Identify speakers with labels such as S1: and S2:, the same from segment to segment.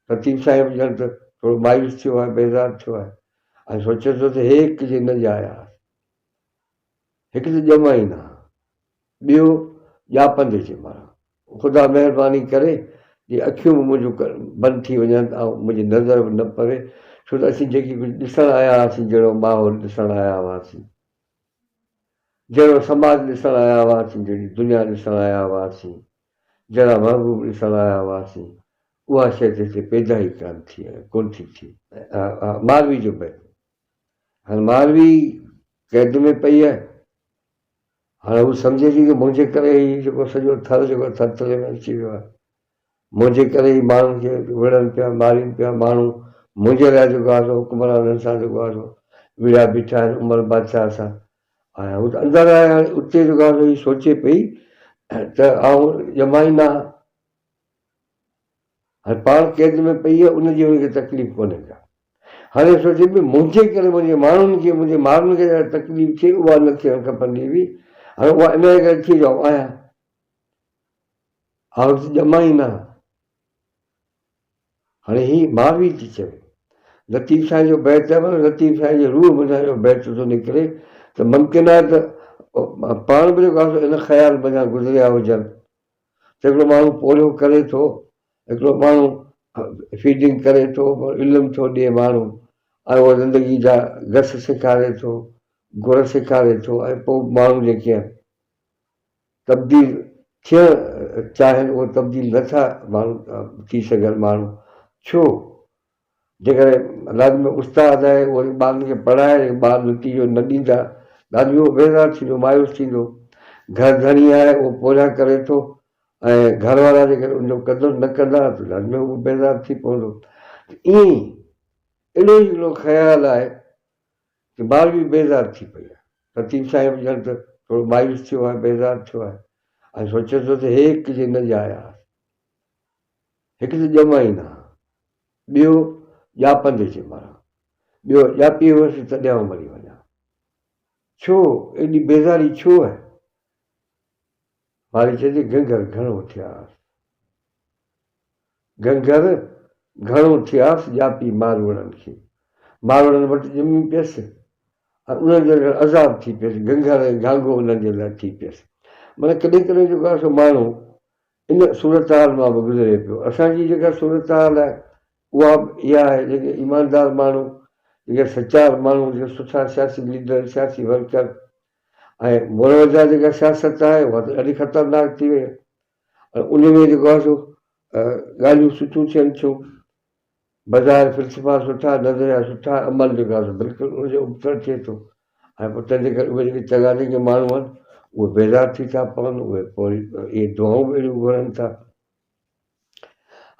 S1: لطيف سائين به ڄڻ ته ٿورو مايوس ٿيو آهي، بيزار ٿيو آهي ۽ سوچي ٿو ته هي هڪ جي نه ڄايا هئس. هڪ ته ڄما ئي نه ها، ٻيو ڄاپندي چي مران. خدا مهرباني ڪري جي اکيون به منهنجون بند ٿي وڃن ته آئون منهنجي نظر به نه پوي، ڇو ته اسين جيڪي ڪجهه ڏسڻ آيا هئاسين، جهڙو ماحول ڏسڻ آيا هئاسين، جهڙو سماج ڏسڻ آيا هئاسين، جهڙي دنيا ڏسڻ آيا هئاسين، جهڙا محبوب ڏسڻ آيا هئاسين، اها شيء ته هتي پيدا ئي ڪانه ٿي آهي، ڪونه ٿي ٿئي. ماروي جو بيت. هاڻي ماروي قيد ۾ پئي آهي. هاڻي هو سمجهي ٿي ته منهنجي ڪري هي جيڪو سڄو ٿر جيڪو ٿرٿلي ۾ اچي ويو آهي. منهنجي ڪري ئي ماڻهن کي وڙهن پيا، مارين پيا، ماڻهو منهنجي لاء جيڪو آهي سو حڪمرانن سان جيڪو آهي سو وڙهيا بيٺا آهن، عمر بادشاهه سان. ۽ هو ته اندر آهي، هاڻي اتي جيڪو آهي سو هي سوچي پئي ته آئون ڄمان ئي نه هان. هاڻي پاڻ قيد ۾ پئي آهي، ان جي هن کي تڪليف ڪونهي ڪا. هاڻي سوچي پئي منهنجي ڪري منهنجي ماڻهن کي، منهنجي مارن کي جيڪا تڪليف ٿئي اها نه ٿيڻ کپندي هئي، هاڻي اها ان جي ڪري ٿي جو آئون آهيان. آئون ته ڄمان ئي نه هان. هاڻي هي ماروي ٿي چوي. لطيف سائين جو بيت آهي معنيٰ لطيف سائين جي روح منجهان اهو بيت ٿو نڪري ته ممڪن آهي ته پاڻ به جيڪو آهي سو ان خيال منجهان گذريا هجن ته هڪڙو ماڻهو پورهيو ڪري ٿو، هڪڙو ماڻهو فيڊنگ ڪري ٿو، علم ٿو ڏئي ماڻهو ۽ اهو زندگي جا گس سيکاري ٿو، گر سيکاري ٿو ۽ پوء ماڻهو جيڪي آهن تبديل ٿيڻ چاهين اهو تبديل نه ٿا ماڻهو ٿي سگهن ماڻهو ڇو؟ جيڪڏهن لازمي استاد آهي اهو ٻارن کي پڙهائي ٻار نتيجو نه ڏيندا لازمي اهو بيزار ٿيندو مايوس ٿيندو گهر ڌڻي آهي اهو پورهيا ڪري ٿو ۽ گهر وارا جيڪڏهن ان جو قدر نه ڪندا ته لازمي اهو بيزار ٿي پوندو ته ائين ئي اهڙو ئي هڪڙو خيال آهي ته ماروي بيزار ٿي پئي آهي. لطيف سائين به ڄڻ ته ٿورو مايوس ٿيو آهي، بيزار ٿيو آهي ۽ سوچي ٿو ته هي هڪ جي نه ڄايا هئس. هڪ ته ڄمان ئي نه ها، ٻيو ڄاپندي چي مران، ٻيو ڄاپي هئس تڏهن آئون مري وڃان. ڇو ايڏي بيزاري ڇو آهي؟ مارئي چئي ٿي گهنگهر گهڻو ٿيا هئس. گهنگهر گهڻو ٿياس ڄاپي ماروئڙن کي. ماروئڙن وٽ ڄمي پيس ۽ انهن جو ڄڻ عذاب ٿي پيس، گهنگهر ۽ گهانگهو انهن جي لاء ٿي پيس. معنيٰ ڪڏهن ڪڏهن جيڪو آهي سو ماڻهو ان صورتحال مان به گذري پيو. اسان جي جيڪا صورتحال آهي اها به اها آهي جيڪي ايماندار ماڻهو، جيڪي سچار ماڻهو، جيڪي سٺا سياسي ليڊر، سياسي ورڪر ۽ مروجه جيڪا سياست آهي اها ته ڏاڍي خطرناڪ ٿي وئي آهي. ۽ ان ۾ جيڪو آهي سو ڳالهيون سٺيون ٿين ٿيون، بظاهر فلسفا سٺا، نظريا سٺا، عمل جيڪو آهي سو بلڪل ان جي ابتڙ ٿئي ٿو ۽ پوء تنهن جي ڪري اهي جيڪي چڱا جيڪي ماڻهو آهن اهي بيزار ٿي ٿا پون، اهي پوء وري اهي دعائون به اهڙيون گهرن ٿا.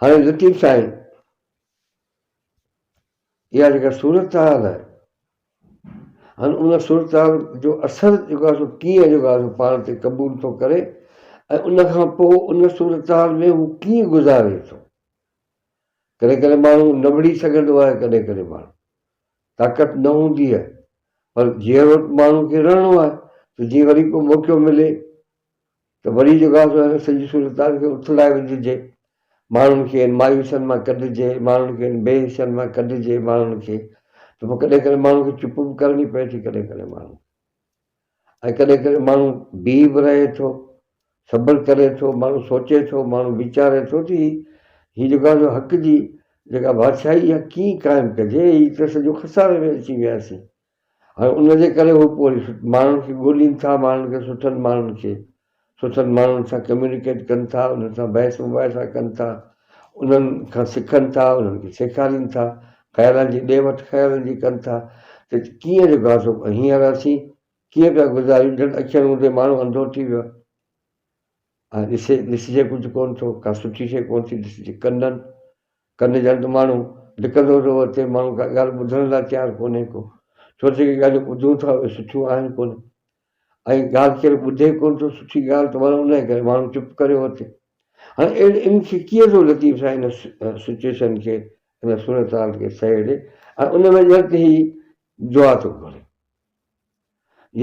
S1: هاڻي لطيف سائين اها جيڪا صورتحال آهي هاڻي ان صورتحال جو اثر جيڪو آهي سو ڪيئن جيڪو آهي سو پاڻ تي قبول ٿو ڪري ۽ ان کان پوء ان صورتحال ۾ هو ڪيئن گذاري ٿو. ڪڏهن ڪڏهن ماڻهو نه وڙهي سگهندو آهي ڪڏهن ڪڏهن ماڻهو طاقت نه هوندي آهي پر جيئرو ماڻهو کي رهڻو آهي ته جيئن وري ڪو موقعو ملي ته وري جيڪو آهي سو هن سڄي صورتحال کي اٿلائي وجهجي، ماڻهن کي هن مايوسين مان ڪڍجي، ماڻهن کي هن بي حسين مان ڪڍجي، ماڻهن کي ته پوء ڪڏهن ڪڏهن ماڻهن کي چپ به ڪرڻي پئي ٿي ڪڏهن ڪڏهن ماڻهو ۽ ڪڏهن ڪڏهن ماڻهو بيهي به رهي ٿو، صبر ڪري ٿو، ماڻهو سوچي ٿو، ماڻهو ويچاري ٿو ته هي هي جيڪو آهي سو حق جي جيڪا بادشاهي اها ڪيئن قائم ڪجي، هي ته سڄو خساري ۾ اچي وياسين. هاڻي ان جي ڪري هو پوء وري ماڻهن کي ڳولين ٿا، ماڻهن کي سٺن ماڻهن کي، سٺن ماڻهن سان ڪميونيڪيٽ ڪن ٿا، انهن سان بحث مباحثا ڪن ٿا، انهن کان سکن ٿا، انهن کي سيکارين ٿا، خيالن جي ڏي وٺ خيالن جي ڪن ٿا ته ڪيئن جيڪو آهي سو هينئر اسين ڪيئن پيا گذاريون، ڄڻ اکين هوندي ماڻهو انڌو ٿي ويو آهي. ۽ ڏسي ڏسجي ڪجهه ڪونه ٿو، ڪا سٺي شيء ڪونه ٿي ڏسجي، ڪنن ڪن ڄڻ ته ماڻهو لڪندو ٿو وتي، ماڻهو ڪا ڳالهه ٻڌڻ لاء تيار ڪونهي ڪو، ڇو ته جيڪي ڳالهيون ٻڌون ٿا اهي سٺيون آهن ڪونه ۽ ڳالهه ڪير ٻڌي ڪونه ٿو سٺي ڳالهه ته معنيٰ انهيء ڪري ماڻهو چپ ڪريو وتي. هاڻي اهڙي ان کي ڪيئن ٿو لطيف سائين ان سچوئيشن کي ان صورتحال کي سهيڙي ۽ ان ۾ ڄڻ ته هي دعا ٿو گهري.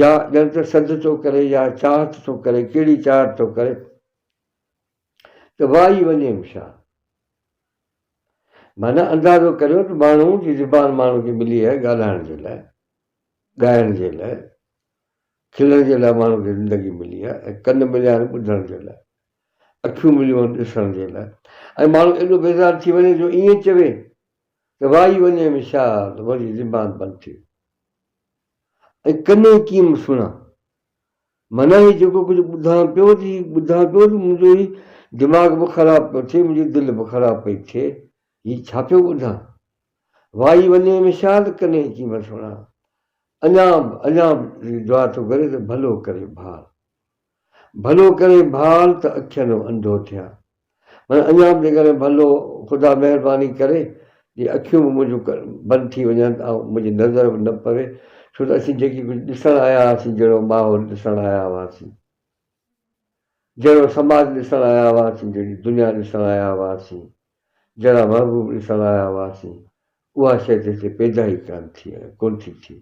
S1: يا ڄڻ ته سڌ ٿو ڪري يا چاهت ٿو ڪري، ڪهڙي چاهت ٿو ڪري ته وائي وڃيم شاهه. معنيٰ اندازو ڪريو ته ماڻهو جي زبان ماڻهو کي ملي آهي ڳالهائڻ جي لاء، ڳائڻ جي لاء، کلڻ جي لاء ماڻهو کي زندگي ملي آهي ۽ ڪن مليا آهن ٻڌڻ جي لاء، اکيون مليون آهن ڏسڻ جي لاء ۽ ماڻهو ايڏو بيزار ٿي وڃي جو ائين چوي ته وائي وڃي مشال منهنجي زبان بند ٿي وئي ۽ ڪنين ڪيم سڻان. معنيٰ هي جيڪو ڪجهه ٻڌان پيو ته هي ٻڌان پيو ته منهنجو هي دماغ به خراب پيو ٿئي، منهنجي دل به خراب پئي ٿئي، هي ڇا پيو ٻڌان؟ وائي وڃي مشال ڪنين ڪيم سڻان. اڃا به اڃا به دعا ٿو گهري ته ڀلو ڪري ڀال. ڀلو ڪري ڀال ته اکين انڌو ٿيان. معنيٰ اڃا به جيڪڏهن ڀلو خدا مهرباني ڪري جي اکيون به منهنجون بند ٿي وڃن ته آئون منهنجي نظر به نه پوي ڇو ته اسين جيڪي ڪجهه ڏسڻ آيا هئاسين جهڙو ماحول ڏسڻ آيا هئاسين جهڙو سماج ڏسڻ آيا هئاسين جهڙي دنيا ڏسڻ آيا هئاسين جهڙا محبوب ڏسڻ آيا هئاسين اها شيء ته هتي پيدا ئي ڪانه ٿي آهي ڪونه ٿي ٿئي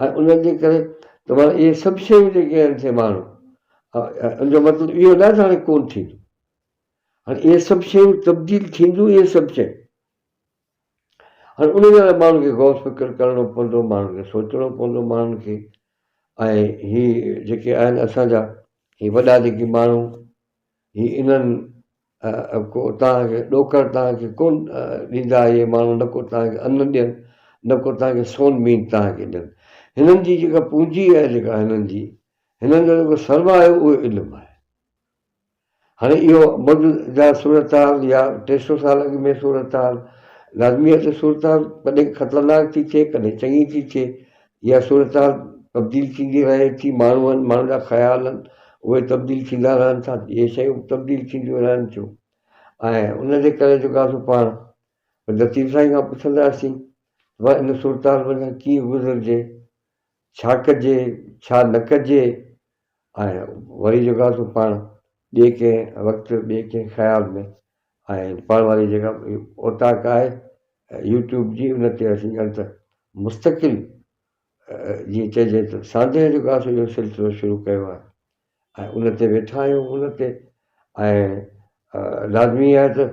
S1: ۽ انهن جي ڪري ته معنيٰ اهي سڀ شيون جيڪي آهن سي ماڻهو ان جو مطلب اهو نه آهي ته هاڻي ڪونه ٿيندو هاڻي اهي سڀ شيون تبديل ٿينديون اهي سڀ شيون هاڻي ان جي لاء ماڻهن کي غور فڪر ڪرڻو پوندو ماڻهن کي سوچڻو پوندو ماڻهن کي ۽ هي جيڪي آهن اسانجا هي وڏا جيڪي ماڻهو هي انهن ڪو توهان کي ڏوڪڙ توهان کي ڪونه ڏيندا اهي ماڻهو نه ڪو توهان کي ان ڏين نه ڪو توهان کي سون مين توهان کي ڏين هنن جي جيڪا پونجي آهي جيڪا هنن جي هنن جو جيڪو سرمايو اهو علم آهي هاڻي اهو موجوده صورتحال يا 300 سال اڳ ۾ صورتحال لازمي آهي ته صورتحال ڪڏهن خطرناڪ ٿي ٿئي ڪڏهن چڱي ٿي ٿئي اها صورتحال تبديل ٿيندي رهي ٿي، ماڻهو آهن، ماڻهن جا خيال آهن، اهي تبديل ٿيندا رهن ٿا، اهي شيون به تبديل ٿينديون رهن ٿيون ۽ ان جي ڪري جيڪو آهي سو پاڻ لطيف سائين کان پڇنداسين ته ڀاء ان صورتحال منجهان ڪيئن گذرجي، ڇا ڪجي، ڇا نه ڪجي ۽ وري جيڪو آهي سو پاڻ ٻئي ڪنهن وقت ٻئي ڪنهن خيال ۾ ۽ پاڻ واري جيڪا اوطاق آهي يوٽيوب جي ان تي اسين ڄڻ ته مستقل جيئن چئجي ته سانجهه جيڪو آهي سو اهو سلسلو شروع ڪيو آهي ۽ ان تي ويٺا آهيون ان تي ۽ لازمي آهي ته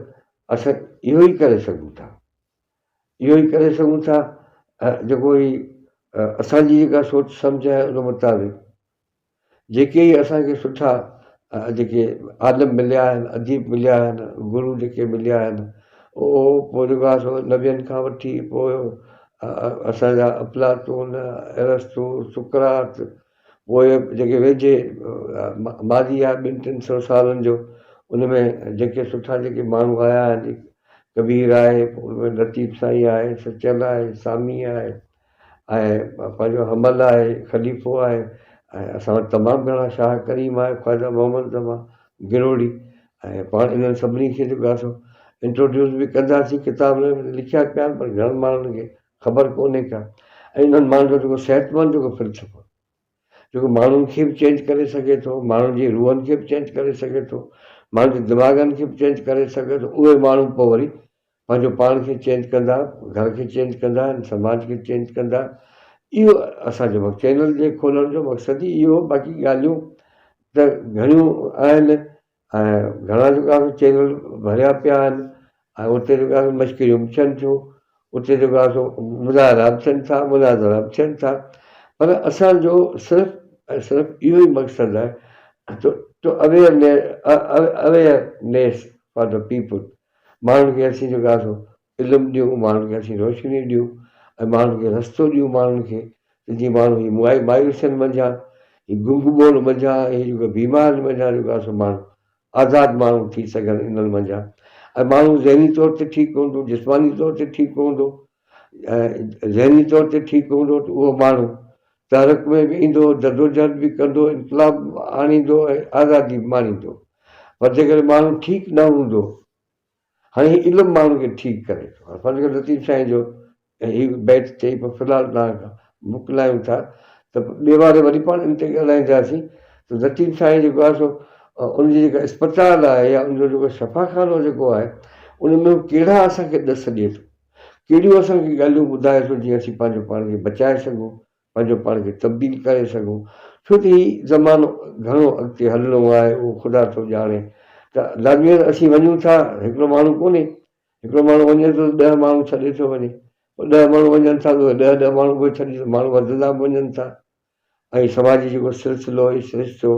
S1: اسان اهو ئي ڪري سگهون ٿا اهو ئي ڪري سگهون ٿا جيڪو هي اسانجي جيڪا سوچ سمجهه آهي ان مطابق جيڪي ئي اسان کي سٺا جيڪي عالم مليا آهن، اديب مليا آهن، گرو جيڪي مليا آهن، اهو پوء جيڪو آهي سو نبين کان وٺي پوء اسان جا افلاطون، ارسطو، سقراط، پوء جيڪي ويجهي ماضي آهي ٻن ٽن سو سالن جو ان ۾ جيڪي سٺا جيڪي ماڻهو آيا آهن، ڪبير آهي، ان ۾ لطيف سائين آهي، سچل آهي، سامي آهي. ۽ پنهنجو حمل آهي، خليفو آهي ۽ اسان وٽ تمام گهڻا شاهه ڪريم آهي، خواجه محمد زمان گروڙي ۽ پاڻ انهن سڀني کي جيڪو آهي سو انٽروڊيوس به ڪنداسين ڪتاب ۾ لکيا پيا آهن پر گهڻن ماڻهن کي خبر ڪونهي ڪا ۽ انهن ماڻهن جو جيڪو صحتمند جيڪو فلسفو جيڪو ماڻهن کي به چينج ڪري سگهي ٿو، ماڻهن جي روحن کي به چينج ڪري سگهي ٿو، ماڻهن جي دماغن کي به چينج ڪري سگهي ٿو، اهي ماڻهو پوء وري پنهنجو پاڻ کي چينج ڪندا، گهر کي چينج ڪندا، هن سماج کي چينج ڪندا. اهو اسان جو چينل جي کولڻ جو مقصد ئي اهو هو، باقي ڳالهيون ته گهڻيون آهن ۽ گهڻا جيڪو آهي سو چينل ڀريا پيا آهن ۽ اتي جيڪو آهي سو مشڪريون به ٿين ٿيون اتي جيڪو آهي سو مظاهرا به ٿين ٿا مناظرا به ٿين ٿا پر اسان جو صرف ۽ صرف اهو ئي مقصد آهي ته to awareness for the people ماڻهن کي اسين جيڪو آهي سو علم ڏيون، ماڻهن کي اسين روشني ڏيون ۽ ماڻهن کي رستو ڏيون ماڻهن کي ته جيئن ماڻهو هي مايوسين منجهان، هي گنگ ٻوڙ منجهان ۽ هي جيڪو بيمارين منجهان جيڪو آهي سو ماڻهو آزاد ماڻهو ٿي سگهن انهن منجهان ۽ ماڻهو ذهني طور تي ٺيڪ هوندو، جسماني طور تي ٺيڪ هوندو ۽ ذهني طور تي ٺيڪ هوندو ته اهو ماڻهو تحرڪ ۾ به ايندو، جدوجهد به ڪندو، انقلاب به آڻيندو ۽ آزادي به ماڻيندو پر جيڪڏهن ماڻهو ٺيڪ نه هوندو هاڻي هي علم ماڻهن کي ٺيڪ ڪري ٿو. هاڻي فرض ڪر لطيف سائين جو هي بيت چئي پوء في الحال توهان کان موڪلايون ٿا ته ٻئي واري وري پاڻ ان تي ڳالهائينداسين ته لطيف سائين جيڪو آهي سو ان جي جيڪا اسپتال آهي يا ان جو جيڪو شفاخانو جيڪو آهي ان ۾ هو ڪهڙا اسان کي ڏس ڏئي ٿو ڪهڙيون اسان کي ڳالهيون ٻڌائي ٿو جيئن اسين پنهنجو پاڻ کي بچائي سگهون پنهنجو پاڻ کي تبديل ڪري سگهون ڇو ته هي زمانو گهڻو اڳتي هلڻو آهي اهو خدا ٿو ڄاڻي ته لازمي آهي ته اسين وڃون ٿا هڪڙو ماڻهو ڪونهي. هڪڙو ماڻهو وڃي ٿو ته ڏهه ماڻهو ڇڏي ٿو وڃي. پوء ڏهه ماڻهو وڃن ٿا ته اهي ڏهه ڏهه ماڻهو به ڇڏي ماڻهو وڌندا به وڃن ٿا ۽ سماجي جيڪو سلسلو هي سرشتو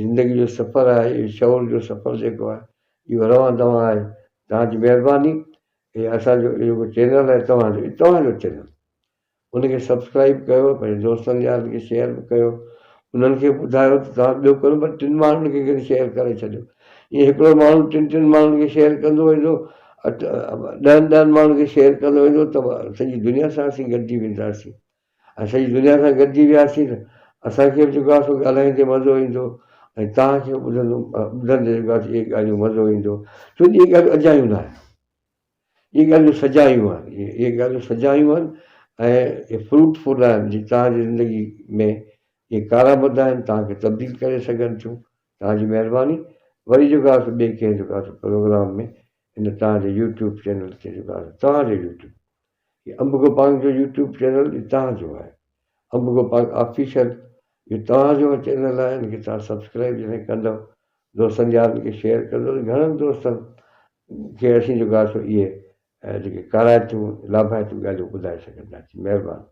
S1: زندگي جو سفر آهي اهو شعور جو سفر جيڪو آهي اهو روان دوان آهي. توهان جي مهرباني هي اسان جو جيڪو چينل آهي توهان جو توهان جو چينل ان کي سبسڪرائيب ڪيو پنهنجي دوستن يارن کي شيئر به ڪيو انهن کي ٻڌايو ته توهان ٻيو ڪونه پر ٽن ماڻهن کي کڻي شيئر ڪري ڇڏيو ائين هڪڙو ماڻهو ٽن ٽن ماڻهن کي شيئر ڪندو ويندو اٺ ڏهن ڏهن ماڻهن کي شيئر ڪندو ويندو ته سڄي دنيا سان اسين گڏجي وينداسين ۽ سڄي دنيا سان گڏجي وياسين ته اسانکي به جيڪو آهي سو ڳالهائيندي مزو ايندو ۽ توهان کي به ٻڌندو ٻڌندي جيڪو آهي اهي ڳالهيون مزو ايندو ڇو جو اهي ڳالهيون اجايون نه آهن اهي ڳالهيون سجايون آهن، اهي ڳالهيون سجايون آهن ۽ اهي فروٽ فل آهن جي توهان جي زندگي ۾ اهي ڪارآمد آهن، توهان کي تبديل ڪري سگهن ٿيون. توهان جي مهرباني. وري جيڪو آهي سو ٻئي ڪنهن جيڪو آهي سو پروگرام ۾ ان توهان جي يوٽيوب چينل تي جيڪو آهي سو توهان جو يوٽيوب هي انب گوپانگ جو يوٽيوب چينل هي توهان جو آهي انب گوپانگ آفيشل اهو توهان جو چينل آهي ان کي توهان سبسڪرائب جڏهن ڪندؤ دوستن يارن کي شيئر ڪندؤ ته گهڻن دوستن کي اسين جيڪو آهي سو اهي جيڪي ڪارائتيون لاڀائتيون ڳالهيون ٻڌائي سگهنداسين مهرباني.